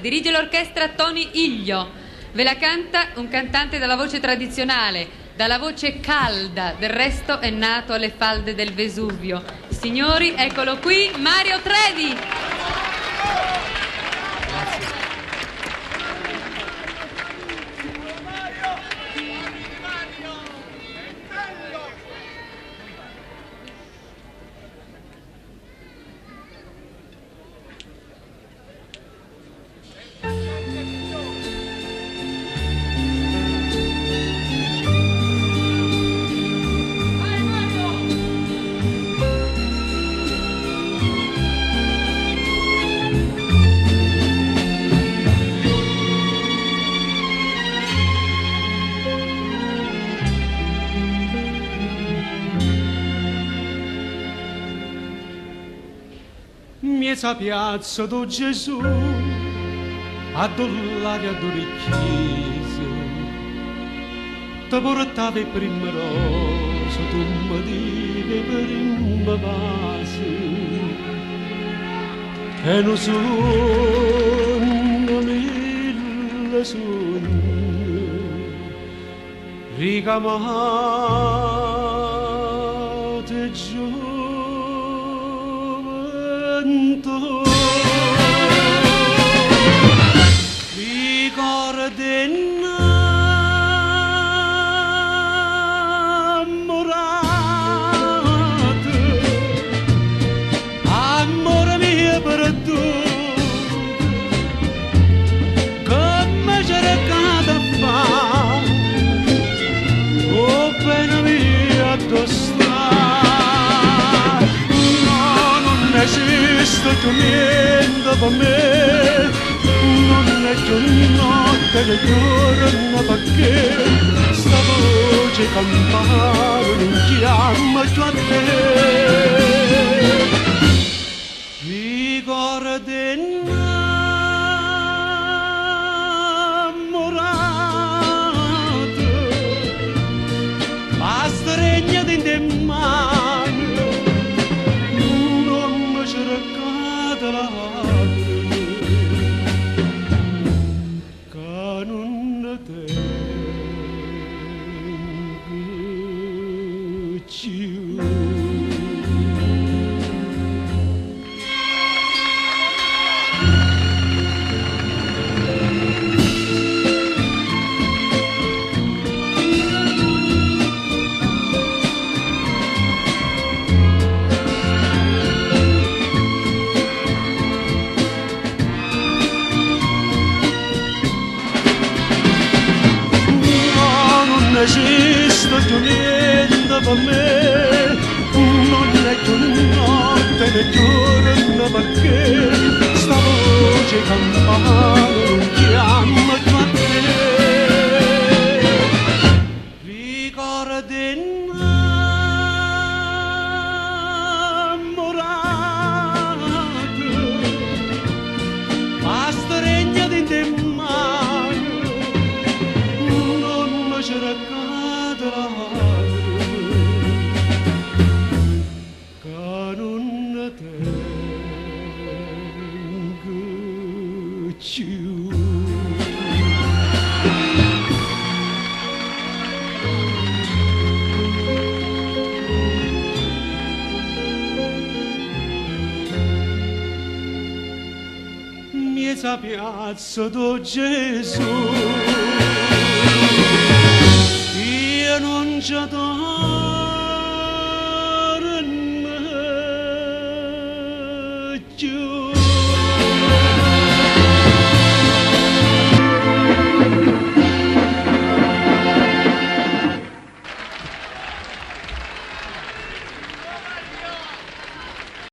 Dirige l'orchestra Tony Iglio. Ve la canta un cantante dalla voce tradizionale, dalla voce calda, del resto è nato alle falde del Vesuvio. Signori, eccolo qui, Mario Trevi. Mmiez' 'a piazza d' 'o Gesù, addò ll'aria addora 'e chiesa, te purtava 'e primme rose, tu me dive 'e primme vase. È nu suonno, mille suonne, ricamate 'e gioventù. Ricordi 'nnammurate, ammore mio perduto, che m'hê cercato a fà, 'O bene mio addò sta? No, nun esiste cchiù niente pe me, nun è cchiù notte né juorno pecché sta voce 'e campana nun chiamma cchiù a te. Ricordi 'nnammurate, m'astregno dint' 'e mmane, nun me cercate lacreme, ca nun ne tengo cchiù. No, nun esiste cchiù niente pe me, nun è cchiù notte né juorno pecché sta voce 'e campana nun chiamma cchiù a te. Ricordi 'nnammurate, m'astregno dint' 'e mmane, nun me cercate lacreme, ca nun ne tengo cchiù. Mmiez' 'a piazza d' 'o Gesù io nun ce torno.